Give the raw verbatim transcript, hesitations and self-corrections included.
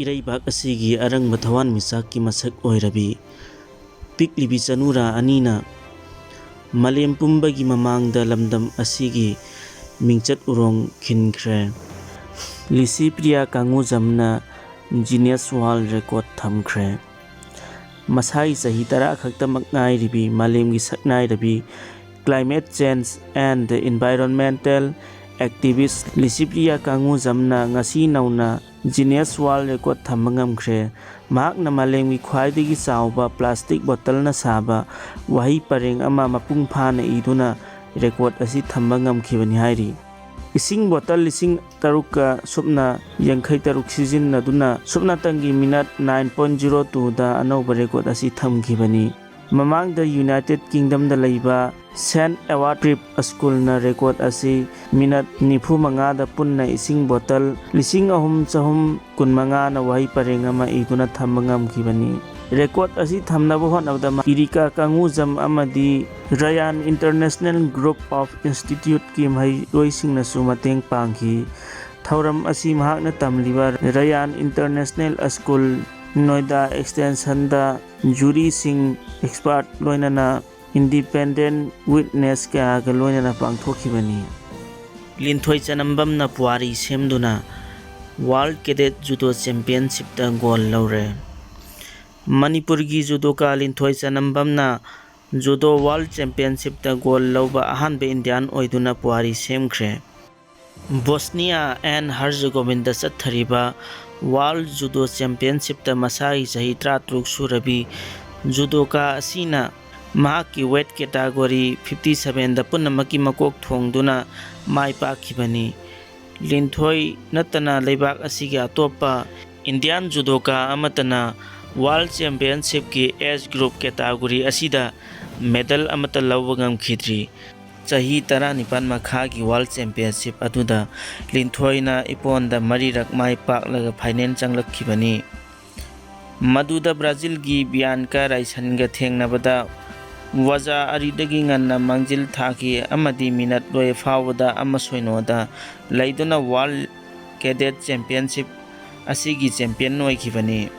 ꯏꯔꯩꯕꯥꯛ ꯑꯁꯤꯒꯤ ꯑꯔꯪꯕ ꯊꯋꯥꯟꯃꯤꯆꯥꯛꯀꯤ ꯃꯁꯛ ꯑꯣꯏꯔꯕꯤ ꯄꯤꯛꯂꯤꯕꯤ ꯆꯅꯨꯔꯥ ꯑꯅꯤꯅ ꯃꯥꯂꯦꯝ ꯄꯨꯝꯕꯒꯤ ꯃꯃꯥꯡꯗ ꯂꯝꯗꯝ ꯑꯁꯤꯒꯤ ꯃꯤꯡꯆꯠ ꯎꯔꯣꯡ ꯈꯤꯟꯈ꯭ꯔꯦ꯫ ꯂꯤꯁꯤꯄ꯭ꯔꯤꯌꯥ ꯀꯥꯡꯉꯨꯖꯝꯅ Guinness World Record ꯊꯝꯈ꯭ꯔꯦ꯫ ꯃꯁꯥꯒꯤ ꯆꯍꯤ ꯇꯔꯥ ꯈꯛꯇꯃꯛ ꯉꯥꯏꯔꯤꯕꯤ ꯃꯥꯂꯦꯝꯒꯤ ꯁꯛꯅꯥꯏꯔꯕꯤ climate change and environmental activist Licypriya ꯀꯥꯡꯉꯨꯖꯝꯅ ꯉꯁꯤ ꯅꯧꯅ Guinness World Record ꯊꯝꯕ ꯉꯝꯈ꯭ꯔꯦ꯫ ꯃꯍꯥꯛꯅ ꯃꯥꯂꯦꯝꯒꯤ ꯈ꯭ꯋꯥꯏꯗꯒꯤ ꯆꯥꯎꯕ plastic bottleꯅ ꯁꯥꯕ ꯋꯥꯍꯩ ꯄꯔꯦꯡ ꯑꯃ ꯃꯄꯨꯡ ꯐꯥꯅ ꯏꯗꯨꯅ record ꯑꯁꯤ ꯊꯝꯕ ꯉꯝꯈꯤꯕꯅꯤ ꯍꯥꯏꯔꯤ꯫ ꯏꯁꯤꯡ bottle ꯂꯤꯁꯤꯡ ꯇꯔꯨꯛꯀ ꯁꯨꯞꯅ ꯌꯥꯡꯈꯩ ꯇꯔꯨꯛ ꯁꯤꯖꯤꯟꯅꯗꯨꯅ ꯁꯨꯞꯅꯇꯪꯒꯤ minute nine point zero twoꯗ ꯑꯅꯧꯕ record ꯑꯁꯤ ꯊꯝꯈꯤꯕꯅꯤ꯫ ꯃꯃꯥꯡꯗ United Kingdomꯗ ꯂꯩꯕ Saint Edward Prep Schoolꯅ record ꯑꯁꯤ minute ꯅꯤꯐꯨ ꯃꯉꯥꯗ ꯄꯨꯟꯅ ꯏꯁꯤꯡ bottle ꯂꯤꯁꯤꯡ ꯑꯍꯨꯝ ꯆꯍꯨꯝ ꯀꯨꯟꯃꯉꯥꯅ ꯋꯥꯍꯩ ꯄꯔꯦꯡ ꯑꯃ ꯏꯗꯨꯅ ꯊꯝꯕ ꯉꯝꯈꯤꯕꯅꯤ꯫ Record ꯑꯁꯤ ꯊꯝꯅꯕ ꯍꯣꯠꯅꯕꯗ ꯏꯔꯤꯀꯥ ꯀꯥꯡꯉꯨꯖꯝ ꯑꯃꯗꯤ Rayan International Group of Instituteꯀꯤ ꯃꯍꯩꯔꯣꯏꯁꯤꯡꯅꯁꯨ ꯃꯇꯦꯡ ꯄꯥꯡꯈꯤ꯫ ꯊꯧꯔꯝ ꯑꯁꯤ ꯃꯍꯥꯛꯅ ꯇꯝꯂꯤꯕ Rayan International School, Noida Extensionꯗ juryꯁꯤꯡ, expert ꯂꯣꯏꯅꯅ independent witness ꯀꯌꯥꯒ ꯂꯣꯏꯅꯅ ꯄꯥꯡꯊꯣꯛꯈꯤꯕꯅꯤ꯫ ꯂꯤꯟꯊꯣꯏ ꯆꯅꯝꯕꯝꯅ ꯄꯨꯋꯥꯔꯤ ꯁꯦꯝꯗꯨꯅ World Cadet Judo Championshipꯇ gold ꯂꯧꯔꯦ꯫ ꯃꯅꯤꯄꯨꯔꯒꯤ judoka ꯂꯤꯟꯊꯣꯏ ꯆꯅꯝꯕꯝꯅ Judo World Championshipꯇ gold ꯂꯧꯕ ꯑꯍꯥꯟꯕ Indian ꯑꯣꯏꯗꯨꯅ ꯄꯨꯋꯥꯔꯤ ꯁꯦꯝꯈ꯭ꯔꯦ꯫ Bosnia and Herzegovinaꯗ ꯆꯠꯊꯔꯤꯕ World Judo Championshipꯇ ꯃꯁꯥꯒꯤ ꯆꯍꯤ ꯇꯔꯥꯇꯔꯨꯛ ꯁꯨꯔꯕꯤ judoka ꯑꯁꯤꯅ ꯃꯍꯥꯛꯀꯤ weight category fifty sevenꯗ ꯄꯨꯝꯅꯃꯛꯀꯤ ꯃꯀꯣꯛ ꯊꯣꯡꯗꯨꯅ ꯃꯥꯏ ꯄꯥꯛꯈꯤꯕꯅꯤ꯫ ꯂꯤꯟꯊꯣꯏ ꯅꯠꯇꯅ ꯂꯩꯕꯥꯛ ꯑꯁꯤꯒꯤ ꯑꯇꯣꯞꯄ Indian judoka ꯑꯃꯠꯇꯅ World Championshipꯀꯤ age group category ꯑꯁꯤꯗ medal ꯑꯃꯠꯇ ꯂꯧꯕ ꯉꯝꯈꯤꯗ꯭ꯔꯤ꯫ ꯆꯍꯤ ꯇꯔꯥꯅꯤꯄꯥꯟ ꯃꯈꯥꯒꯤ World Championship ꯑꯗꯨꯗ ꯂꯤꯟꯊꯣꯏꯅ ꯏꯄꯣꯟꯗ ꯃꯔꯤꯔꯛ ꯃꯥꯏ ꯄꯥꯛꯂꯒ final ꯆꯪꯂꯛꯈꯤꯕꯅꯤ꯫ ꯃꯗꯨꯗ ꯕ꯭ꯔꯥꯖꯤꯜꯒꯤ ꯕꯤꯌꯥꯟꯀꯥ ꯔꯥꯏꯁꯟꯒ ꯊꯦꯡꯅꯕꯗ ꯋꯥꯖꯥ ꯑꯔꯤꯗꯒꯤ ꯉꯟꯅ ꯃꯥꯡꯖꯤꯜ ꯊꯥꯈꯤ ꯑꯃꯗꯤ minute ꯂꯣꯏ ꯐꯥꯎꯕꯗ ꯑꯃ ꯁꯣꯏꯅꯣꯗ ꯂꯩꯗꯨꯅ World Cadet Championship ꯑꯁꯤꯒꯤ ꯆꯦꯝꯄꯤꯌꯟ ꯑꯣꯏꯈꯤꯕꯅꯤ꯫